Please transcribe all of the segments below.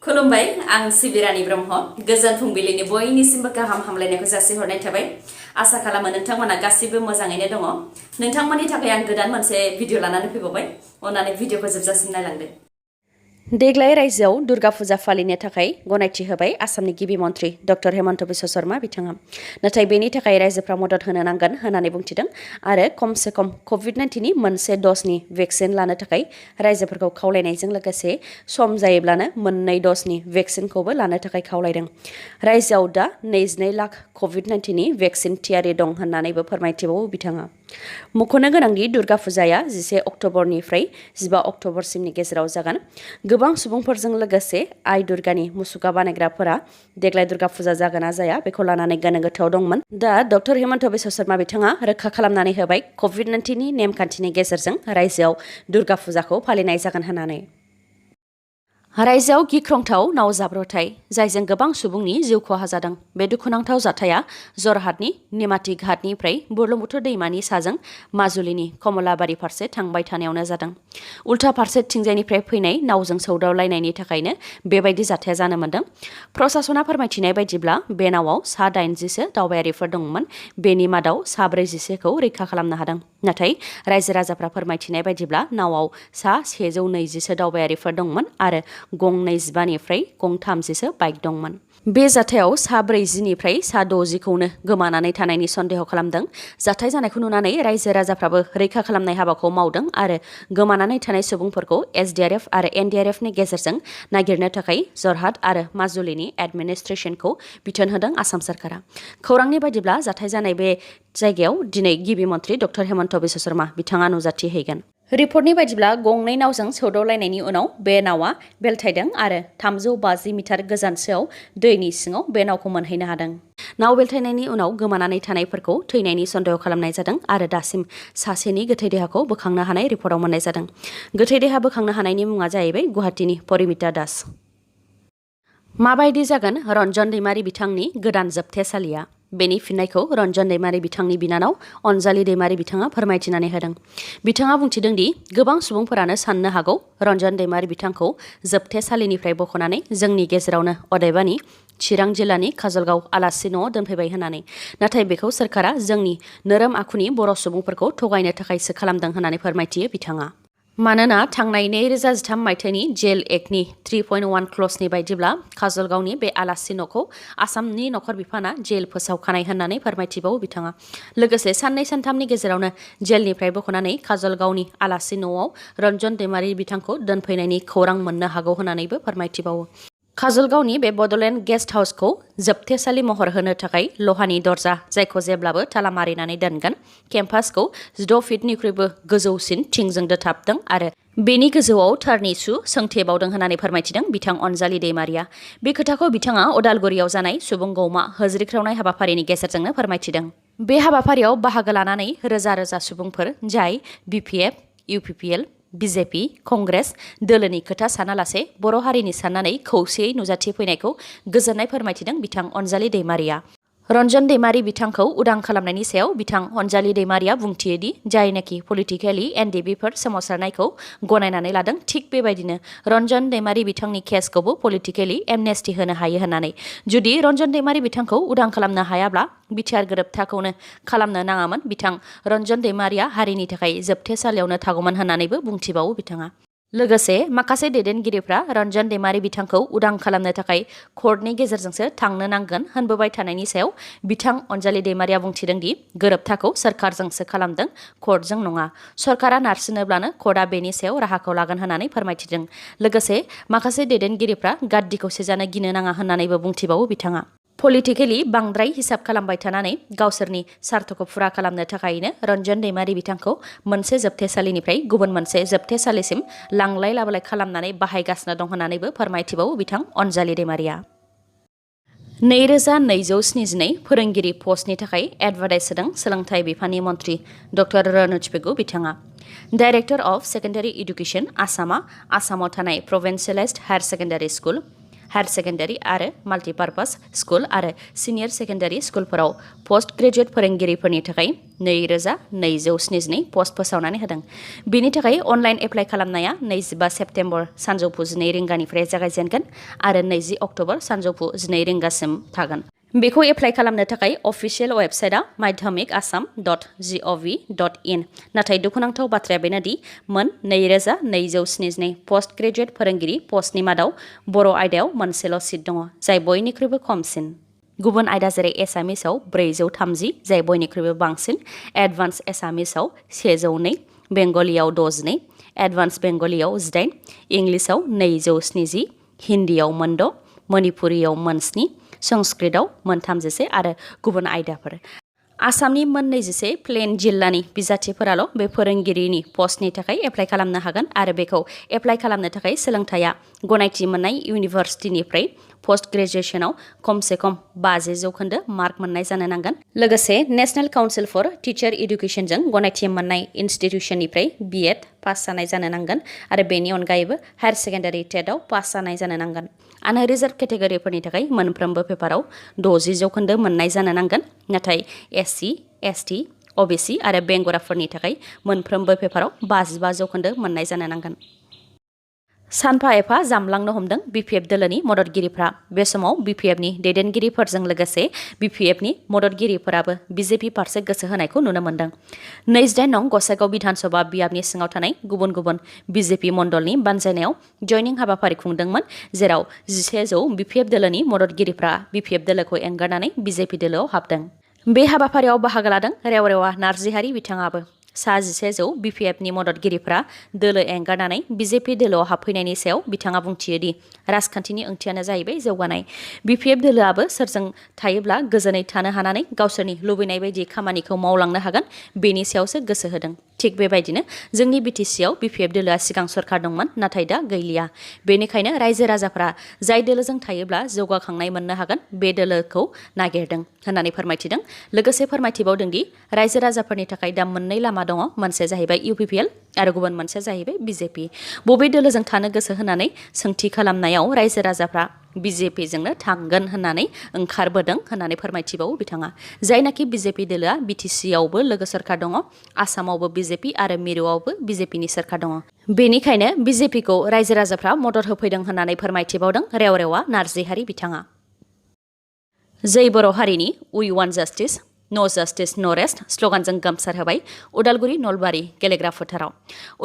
खुलुमबाय आं सिबिरानि ब्रह्म गोजोन फुंबिलिनि बयनिसिमबो गाहाम हामलायनायखौ जासिहरनाय थाबाय आसा खालामो नोंथांमोना गासिबो मोजाङैनो दङ नोंथांमोननि थाखाय आं गोदान मोनसे भिडिअ लानानै फैबावबाय अन्नानै भिडिअखौ जोबजासिम नायलांदो देग्लाय रायजोआव दुर्गा फुजा फालिनो थाखाय गनायथि होबाय आसामनि गिबि मन्थ्रि डक्टर हेमन्त बिश्व शर्मा बिथाङा नाथाय बेनि थाखाय रायजोफ्रा मदद होनो नांगोन होननानै बुंथिदों आरो खमसे खम कोविड-19 नि मोनसे द'जनि भेक्सिन लानो थाखाय रायजोफोरखौ खावलायनायजों लोगोसे सम जायोब्लानो मोननै द'जनि भेक्सिनखौबो लानो थाखाय खावलायदों रायजोआव दा 22 लाख कोविड-19 नि भेक्सिन थियारि दं होननानैबो फोरमायथिबावो बिथाङा मख'नो गोनांदि दुर्गा फुजाया 11 अक्ट'बरनिफ्राय 15 अक्ट'बरसिमनि गेजेराव जागोन गोबां सुबुंफोरजों लोगोसे आइ दुर्गानि मुसुखा बानायग्राफोरा देग्लाय दुर्गा फुजा जागोन ना जाया बेखौ लानानै गोनो गोथोआव दंमोन दा डक्टर हेमन्त बिश्व शर्मा बिथाङा रोखा खालामनानै होबाय कोविड-19 नि नेमखान्थिनि गेजेरजों रायजोआव दुर्गा फुजाखौ फालिनाय जागोन होननानै रायजोआव गिख्रंथाव नाव जाब्रबथाय जायजों गोबां सुबुंनि जिउ खहा जादों बे दुखुनांथाव जाथाया जरहाटनि निमाती घाटनिफ्राय बुरलुंबुथुर दैमानि साजों माजुलिनि कमलाबारि फारसे थांबाय थानायावनो जादों उल्था फारसेथिंजायनिफ्राय फैनाय नावजों सौदावलायनायनि थाखायनो बेबायदि जाथाया जानो मोन्दों प्रशासना फोरमायथिनाय बायदिब्ला बे नावआव सा 80सो दावबायारिफोर दंमोन बेनि मादाव सा 40खौ रैखा खालामनो हादों नाथाय रायजो राजाफ्रा फोरमायथिनाय बायदिब्ला नावआव सा 120सो दावबायारिफोर दंमोन आरो गंनै 15निफ्राय गं 30सो बाइक दंमोन बे जाथायाव सा 40निफ्राय सा 60खौनो गोमानानै थानायनि सन्देह खालामदों जाथाय जानायखौ नुनानै रायजो राजाफ्राबो रैखा खालामनाय हाबाखौ मावदों आरो गोमानानै थानाय सुबुंफोरखौ एसडीआरएफ आरो एनडीआरएफनि गेजेरजों नागिरनो थाखाय जरहाट आरो माजुलिनि एडमिनिस्ट्रेशनखौ बिथोन होदों आसाम सरकारा खौरांनि बायदिब्ला जाथाय जानाय बे जायगायाव दिनै गिबि मन्थ्रि डक्टर हेमन्त बिश्व शर्मा बिथाङा नुजाथिहैगोन रिपर्टनि बायदिब्ला गंनै नावजों सौदावलायनायनि उनाव बे नावा बेलथायदों आरो 350 मिटार गोजानसोआव दैनि सिङाव बे नावखौ मोनहैनो हादों नाव बेलथायनायनि उनाव गोमानानै थानायफोरखौ थैनायनि सन्देह खालामनाय जादों आरो दासिम सासेनि गोथै देहाखौ बोखांनो हानाय रिपर्टआव मोननाय जादों गोथै देहा बोखांनो हानायनि मुङा जाहैबाय गुवाहाटीनि परिमिता दास माबायदि जागोन रन्जन दैमारि बिथांनि गोदान जोबथेसालिया बेनि फिननायखौ रन्जन दैमारि बिथांनि बिनानाव अनजालि दैमारि बिथाङा फोरमायथिनानै होदों बिथाङा बुंथिदों दि गोबां सुबुंफोरानो साननो हागौ रन्जन दैमारि बिथांखौ जोबथेसालिनिफ्राय बख'नानै जोंनि गेजेरावनो अदेबानि चिरां जिल्लानि काजलगाव आलासि न'आव दोनफैबाय होननानै नाथाय बेखौ सोरखारा जोंनि नोरोम आखुनि बर' सुबुंफोरखौ थगायनो थाखायसो खालामदों होननानै फोरमायथियो बिथाङा मानोना थांनाय 2013 मायथाइनि जेल एक्टनि 3.1 क्लजनि बायदिब्ला काजलगावनि बे आलासि न'खौ आसामनि नखर बिफाना जेल फोसावखानाय होननानै फोरमायथिबावो बिथाङा लोगोसे साननै सानथामनि गेजेरावनो जेलनिफ्राय बख'नानै काजलगावनि आलासि न'आव रन्जन दैमारि बिथांखौ दोनफैनायनि खौरां मोननो हागौ होननानैबो फोरमायथिबावो काजलगावनि बे बड'लेण्ड गेस्ट हाउसखौ जोबथेसालि महर होनो थाखाय लहानि दरजा जायखौ जेब्लाबो ताला मारिनानै दोनगोन केम्पासखौ 6 फिटनिख्रुइबो गोजौसिन थिंजों दोथाबदों आरो बेनि गोजौआव थारनि सु सोंथेबावदों होननानै फोरमायथिदों बिथां अनजालि दैमारिया बे खोथाखौ बिथाङा अदालगुरियाव जानाय सुबुं गौमा होज्रिख्रावनाय हाबाफारिनि गेजेरजोंनो फोरमायथिदों बे हाबाफारियाव बाहागो लानानै रोजा रोजा सुबुंफोर जाय बिपिएफ इउपिपिएल बिजेपि कंग्रेस दोलोनि खोथा सानालासे बर' हारिनि साननानै खौसेयै नुजाथिफैनायखौ गोजोननाय फोरमायथिदों बिथां अनजालि दैमारिया रन्जन दैमारि बिथांखौ उदां खालामनायनि सायाव बिथां अनजालि दैमारिया बुंथियोदि जायनाखि पलिटिकेलि एनडिबिफोर सोमावसारनायखौ गनायनानै लादों थिग बेबायदिनो रन्जन दैमारि बिथांनि केसखौबो पलिटिकेलि एमनेस्टि होनो हायो होननानै जुदि रन्जन दैमारि बिथांखौ उदां खालामनो हायाब्ला बिटिआर गोरोबथाखौनो खालामनो नाङामोन बिथां रन्जन दैमारिया हारिनि थाखाय जोबथेसालियावनो थागौमोन होननानैबो बुंथिबावो बिथाङा लोगोसे माखासे दैदेनगिरिफ्रा रन्जन दैमारि बिथांखौ उदां खालामनो थाखाय कर्टनि गेजेरजोंसो थांनो नांगोन होनबोबाय थानायनि सायाव बिथां अनजालि दैमारिया बुंथिदों दि गोरोबथाखौ सोरखारजोंसो खालामदों कर्टजों नङा सरकारा नारसिनोब्लानो कर्टआ बेनि सायाव राहाखौ लागोन होननानै फोरमायथिदों लोगोसे माखासे दैदेनगिरिफ्रा गाद्दिखौ सेजानो गिनो नाङा होननानैबो बुंथिबावो बिथाङा पलिटिकेलि बांद्राय हिसाब खालामबाय थानानै गावसोरनि सार्थखौ फुरा खालामनो थाखायनो रन्जन दैमारि बिथांखौ मोनसे जोबथेसालिनिफ्राय गुबुन मोनसे जोबथेसालिसिम लांलाय लाबोलाय खालामनानै बाहायगासिनो दं होननानैबो फोरमायथिबावो बिथां अनजालि दैमारिया 2272 फोरोंगिरि पस्टनि थाखाय एडभार्टाइज होदों सोलोंथाइ बिफाननि मन्थ्रि डक्टर रनोज पेगु बिथाङा डाइरेक्टर अफ सेकेन्डारि इडुकेसन आसामाव थानाय provincialised higher secondary school higher secondary आरो माल्टिपार्पास स्कुल आरो सिनियर सेकेन्डारि स्कुलफोराव पस्ट ग्रेजुवेट फोरोंगिरिफोरनि थाखाय 2272 पस्ट फोसावनानै होदों। बेनि थाखाय अनलाइन एप्लाइ खालामनाया 25 सेप्तेम्बर सानजौफु 12 रिंगानिफ्राय जागायजेनगोन आरो 20 अक्ट'बर सानजौफु 12 रिंगासिम थागोन। बेखौ एप्लाइ खालामनो थाखाय अफिसियेल वेबसाइटआ madhyamikasam.gov.in। नाथाय दुखुनांथाव बाथ्राया बेनोदि मोन 2272 पस्ट ग्रेजुवेट फोरोंगिरि पस्टनि मादाव बर' आयदायाव मोनसेल' सिट दङ, जाय बयनिख्रुइबो खमसिन। गुबुन आयदा जेरै एसामिसाव 430, जाय बयनिख्रुइबो बांसिन, एडभान्स एसामिसाव 102, बेंगलियाव 62, एडभान्स बेंगलियाव 18, इंलिसाव 270, हिन्दीयाव 6, मणिपुरियाव 7, संस्कृतआव 33 आरो गुबुन आयदाफोर। आसामनि 24 प्लेन जिल्लानि बिजाथिफोराल' बे फोरोंगिरिनि पस्टनि थाखाय एप्लाइ खालामनो हागोन आरो बेखौ एप्लाइ खालामनो थाखाय सोलोंथाया गनायथि मोननाय इउनिभार्सिटिनिफ्राय पस्ट ग्रेजुएशनाव खमसे खम 50 जौखोन्दो मार्क मोननाय जानो नांगोन। लोगोसे नेशनेल काउन्सिल फर टिचार इडुकेसनजों गनायथि मोननाय इनस्टिट्युसननिफ्राय BEd पास जानाय जानो नांगोन आरो बेनि अनगायैबो हायार सेकेन्डारि टेटआव पास जानाय जानो नांगोन। आनरिजार्भ केटेगरिफोरनि थाखाय मोनफ्रोमबो पेपाराव 60 जौखोन्दो मोननाय जानो नांगोन, नाथाय SC, ST, OBC आरो बेंगुराफोरनि थाखाय मोनफ्रोमबो पेपाराव 55 जौखोन्दो मोननाय जानो नांगोन। सानफा एफा जामलांनो हमदों BPF दोलोनि मददगिरिफ्रा। बे समाव BPFनि दैदेनगिरिफोरजों लोगोसे BPFनि मददगिरिफोराबो BJP फारसे गोसो होनायखौ नुनो मोन्दों। 28 नं गसाइगाव बिधानसभा बियाबनि सिङाव थानाय गुबुन गुबुन BJP मण्डलनि बानजायनायाव जयनिं हाबाफारि खुंदोंमोन, जेराव 1100 BPF दोलोनि मददगिरिफ्रा BPF दोलोखौ एंगारनानै BJP दोलोआव हाबदों। बे हाबाफारियाव बाहागो लादों रेवरेवा नार्जिहारि बिथाङाबो। सा 1100 BPFनि मददगिरिफ्रा दोलो एंगारनानै BJP दोलोआव हाबफैनायनि सायाव बिथाङा बुंथियोदि राजखान्थिनि ओंथियानो जाहैबाय जौगानाय। BPF दोलोआबो सोरजों थायोब्ला गोजोनै थानो हानानै गावसोरनि लुबैनाय बायदि खामानिखौ मावलांनो हागोन बेनि सायावसो गोसो होदों। थिग बेबायदिनो जोंनि BTCआव BPF दोलोआ सिगां सरखार दंमोन, नाथाय दा गैलिया। बेनिखायनो रायजो राजाफ्रा जाय दोलोजों थायोब्ला जौगाखांनाय मोननो हागोन बे दोलोखौ नागिरदों होननानै फोरमायथिदों। लोगोसे फोरमायथिबावदोंदि रायजो राजाफोरनि थाखाय दा मोननै लामा दङ, मोनसे जाहैबाय UPPL आरो गुबुन मोनसेया जाहैबाय BJP। बबे दोलोजों थानो गोसो होनानै सोंथि खालामनायाव रायजो राजाफ्रा BJPजोंनो थांगोन होननानै ओंखारबोदों होननानै फोरमायथिबावो बिथाङा। जायनाखि BJP दोलोआ BTCआवबो लोगो सरखार दङ, आसामावबो BJP आरो मिरुआवबो BJPनि सरखार दङ। बेनिखायनो BJPखौ रायजो राजाफ्रा मदद होफैदों होननानै फोरमायथिबावदों रेवरेवा नार्जिहारि बिथाङा। जै बर' हारिनि We Want Justice, No Justice No Rest स्लगानजों गोमसार होबाय उदालगुरि नलबारि गेलेग्रा फोथाराव।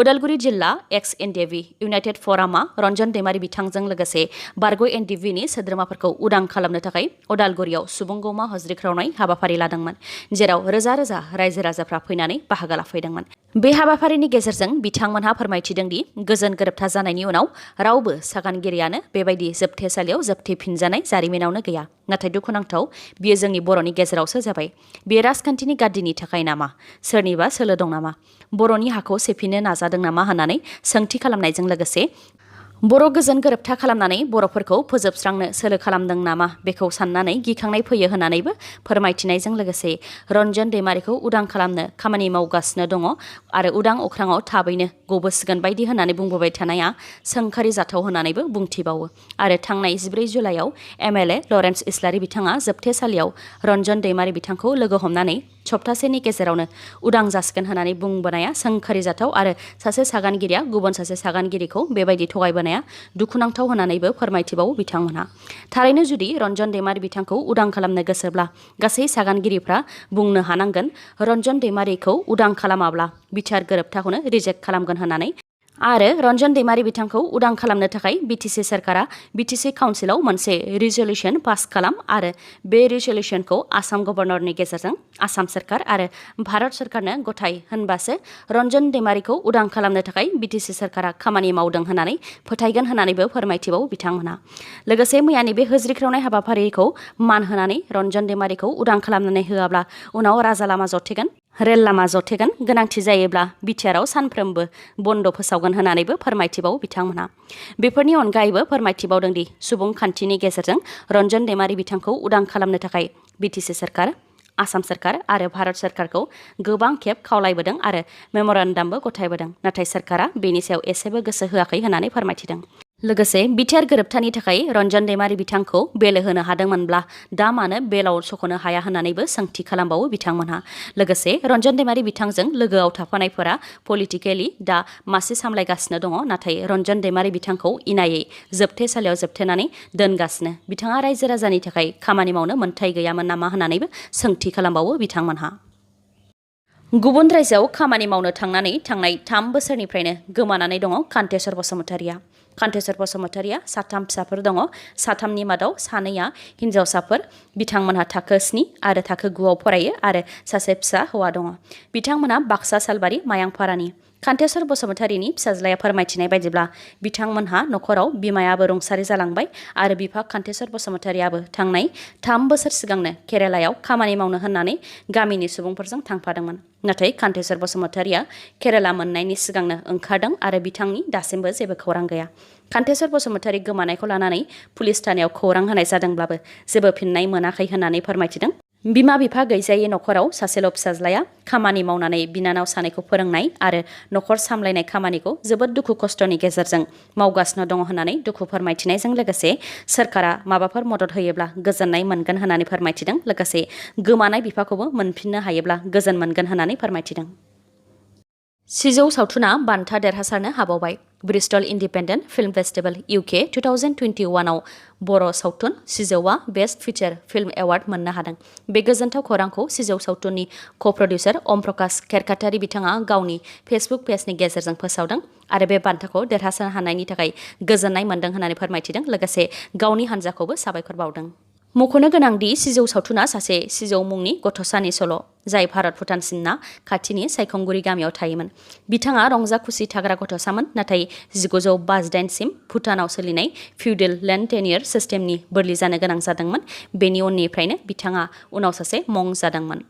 उदालगुरि जिल्ला XNDV इउनाइटेड फरामा रन्जन दैमारि बिथांजों लोगोसे बारग' NDVनि सोद्रोमाफोरखौ उदां खालामनो थाखाय उदालगुरियाव सुबुंगौमा हज्रिख्रावनाय हाबाफारि लादोंमोन, जेराव रोजा रोजा रायजो राजाफ्रा फैनानै बाहागो लाफैदोंमोन। बे हाबाफारिनि गेजेरजों बिथांमोनहा फोरमायथिदोंदि गोजोन गोरोबथा जानायनि उनाव रावबो सागानगिरियानो बेबायदि जोबथेसालियाव जोबथेफिनजानाय जारिमिनावनो गैया। नाथाय दुखुनांथाव बियो जोंनि बर'नि गेजेरावसो जाबाय। बे राजखान्थिनि गादिनि थाखाय नामा? सोरनिबा सोलो दं नामा? बर'नि हाखौ सेफिनो नाजादों नामा होननानै सोंथि खालामनायजों लोगोसे बर' गोजोन गोरोबथा खालामनानै बर'फोरखौ फोजोबस्रांनो सोलो खालामदों नामा बेखौ साननानै गिखांनाय फैयो होननानैबो फोरमायथिनायजों लोगोसे रन्जन दैमारिखौ उदां खालामनो खामानि मावगासिनो दङ आरो उदां अख्राङाव थाबैनो गबोसिगोन बायदि होननानै बुंबोबाय थानाया सोंखारि जाथाव होननानैबो बुंथिबावो। आरो थांनाय 14 जुलाइआव MLA लरेन्स इस्लारि बिथाङा जोबथेसालियाव रन्जन दैमारि बिथांखौ लोगो हमनानै सप्तासेनि गेजेरावनो उदां जासिगोन होननानै बुंबोनाया सोंखारि जाथाव आरो सासे सागानगिरिया गुबुन सासे सागानगिरिखौ बेबायदि थगायबोनाया दुखुनांथाव होननानैबो फोरमायथिबावो बिथांमोनहा। थारैनो जुदि रन्जन दैमारि बिथांखौ उदां खालामनो गोसोब्ला गासै सागानगिरिफ्रा बुंनो हानांगोन रन्जन दैमारिखौ उदां खालामाब्ला बिटिआर गोरोबथाखौनो रिजेक्ट खालामगोन होननानै। आरो रन्जन दैमारि बिथांखौ उदां खालामनो थाखाय BTC सरकारा BTC काउन्सिलाव मोनसे रिजलिउसन पास खालाम आरो बे रिजलिउसनखौ आसाम गभर्नरनि गेजेरजों आसाम सरकार आरो भारत सरकारनो गथाय होनबासो रन्जन दैमारिखौ उदां खालामनो थाखाय BTC सरकारा खामानि मावदों होननानै फोथायगोन होननानैबो फोरमायथिबावो बिथांमोनहा। लोगोसे मैयानि बे होज्रिख्रावनाय हाबाफारिखौ मान होनानै रन्जन दैमारिखौ उदां खालामनानै होआब्ला उनाव राजा लामा जथेगोन, रेल लामा जथेगोन, गोनांथि जायोब्ला बिटिआरआव सानफ्रोमबो बन्द फोसावगोन होननानैबो फोरमायथिबावो बिथांमोनहा। बेफोरनि अनगायैबो फोरमायथिबावदोंदि सुबुंखान्थिनि गेजेरजों रन्जन दैमारि बिथांखौ उदां खालामनो थाखाय BTC सरकार, आसाम सरकार आरो भारत सरकारखौ गोबां खेब खावलायबोदों आरो मेम'रेन्डामबो गथायबोदों, नाथाय सरकारा बेनि सायाव एसेबो गोसो होआखै होननानै फोरमायथिदों। लोगोसे बिटिआर गोरोबथानि थाखाय रन्जन दैमारी बिथांखौ बेल होनो हादोंमोनब्ला दा मानो बेलाव सख'नो हाया होननानैबो सोंथि खालामबावो बिथांमोनहा। लोगोसे रन्जन दैमारी बिथांजों लोगोआव थाफानायफोरा पलिटिकेलि दा मासे सामलायगासिनो दङ, नाथाय रन्जन दैमारी बिथांखौ इनायै जोबथेसालियाव जोबथेनानै दोनगासिनो। बिथाङा रायजो राजानि थाखाय खामानि मावनो मोन्थाय गैयामोन नामा होननानैबो सोंथि खालामबावो बिथांमोनहा। गुबुन रायजोआव खामानि मावनो थांनानै थांनाय 3 बोसोरनिफ्रायनो गोमानानै दङ कान्तेश्वर बसुमतारिया। कान्तेश्वर बसुमतारिया 7 फिसाफोर दङ। 7नि मादाव 2 हिन्जावसाफोर। बिथांमोनहा थाखो 7 आरो थाखो 9आव फरायो आरो सासे फिसा हौवा दङ। बिथांमोना बाक्सा सालबारि मायांपारानि। कान्तेश्वर बसुमतारिनि फिसाज्लाया फोरमायथिनाय बायदिब्ला बिथांमोनहा नखराव बिमायाबो रुंसारि जालांबाय आरो बिफा कान्तेश्वर बसुमतारियाबो थांनाय 3 बोसोर सिगांनो केरालायाव खामानि मावनो होननानै गामिनि सुबुंफोरजों थांफादोंमोन। नाथाय कान्तेश्वर बसुमतारिया केराला मोननायनि सिगांनो ओंखारदों आरो बिथांनि दासिमबो जेबो खौरां गैया। कान्तेश्वर बसुमतारि गोमानायखौ लानानै पुलिस थानायाव खौरां होनाय जादोंब्लाबो जेबो फिननाय मोनाखै होननानै फोरमायथिदों। बिमा बिफा गैजायै नखराव सासेल' फिसाज्लाया खामानि मावनानै बिनानाव सानैखौ फोरोंनाय आरो नखर सामलायनाय खामानिखौ जोबोद दुखु खस्थ'नि गेजेरजों मावगासिनो दङ होननानै दुखु फोरमायथिनायजों लोगोसे सोरखारा माबाफोर मदद होयोब्ला गोजोननाय मोनगोन होननानै फोरमायथिदों। लोगोसे गोमानाय बिफाखौबो मोनफिननो हायोब्ला गोजोन मोनगोन होननानै फोरमायथिदों। सिजौ सावथुना बान्था देरहासारनो हाबावबाय। Bristol independent film festival UK 2021आव बर' सावथुन सिजौआ बेस्ट फिचार फिल्म एवार्ड मोननो हादों। बे गोजोनथाव खौरांखौ सिजौ सावथुननि क-प्रडिउसार अम प्रकाश खेरखातारि बिथाङा गावनि फेसबुक पेजनि गेजेरजों फोसावदों आरो बे बान्थाखौ देरहासार हानायनि थाखाय गोजोननाय मोनदों होननानै फोरमायथिदों। लोगोसे गावनि हान्जाखौबो साबायखर बावदों। मख'नो गोनांदि सिजौ सावथुना सासे सिजौ मुंनि गथ'सानि सल', जाय भारत भुटान सिमना खाथिनि सायखंगुरि गामियाव थायोमोन। बिथाङा रंजा खुसि थाग्रा गथ'सामोन, नाथाय 1952 सिम भुटानाव सोलिनाय फिउडेल लेन्ड टेनियर सिस्टेमनि बोरलि जानो गोनां जादोंमोन। बेनि उननिफ्रायनो बिथाङा उनाव सासे मंक जादोंमोन।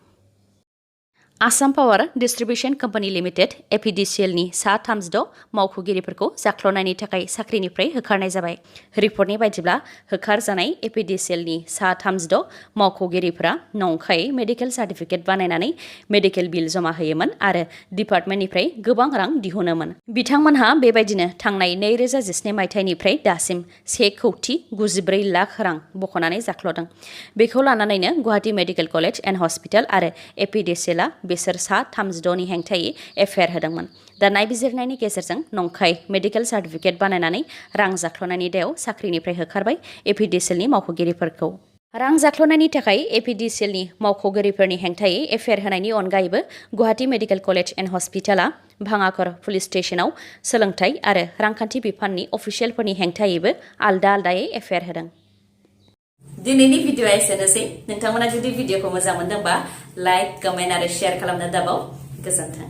Assam power distribution company limited APDCLनि सा 36 मावख'गिरिफोरखौ जाख्ल'नायनि थाखाय साख्रिनिफ्राय होखारनाय जाबाय। रिपर्टनि बायदिब्ला होखारजानाय APDCLनि सा 36 मावख'गिरिफोरा नंखायै मेडिकेल सार्टिफिकेट बानायनानै मेडिकेल बिल जमा होयोमोन आरो डिपार्टमेन्टनिफ्राय गोबां रां दिहुनोमोन। बिथांमोनहा बेबायदिनो थांनाय 2017 मायथाइनिफ्राय दासिम 1,94,00,000 रां बख'नानै जाख्ल'दों। बेखौ लानानैनो Guwahati medical college and hospital आरो APDCLआ बिसोर सा 36नि हेंथायै एफआइआर होदोंमोन। दा नायबिजिरनायनि गेजेरजों नंखाय मेडिकेल सार्टिफिकेट बानायनानै रां जाख्ल'नायनि दायाव साख्रिनिफ्राय होखारबाय APDCLनि मावख'गिरिफोरखौ। रां जाख्ल'नायनि थाखाय APDCLनि मावख'गिरिफोरनि हेंथायै एफआइआर होनायनि अनगायैबो गुवाहाटी मेडिकेल कलेज एन्ड हस्पिटालआ भाङाघर पुलिस स्टेशनाव सोलोंथाइ आरो रांखान्थि बिफाननि अफिसियेलफोरनि हेंथायैबो आलदा-आलदायै एफआइआर होदों। दिनैनि भिडिअ'आ एसेनोसै। नोंथांमोना जुदि भिडिअ'खौ मोजां मोनदोंबा लाइक, कमेन्ट आरो शेयार खालामनो दाबाव। गोजोन्थों।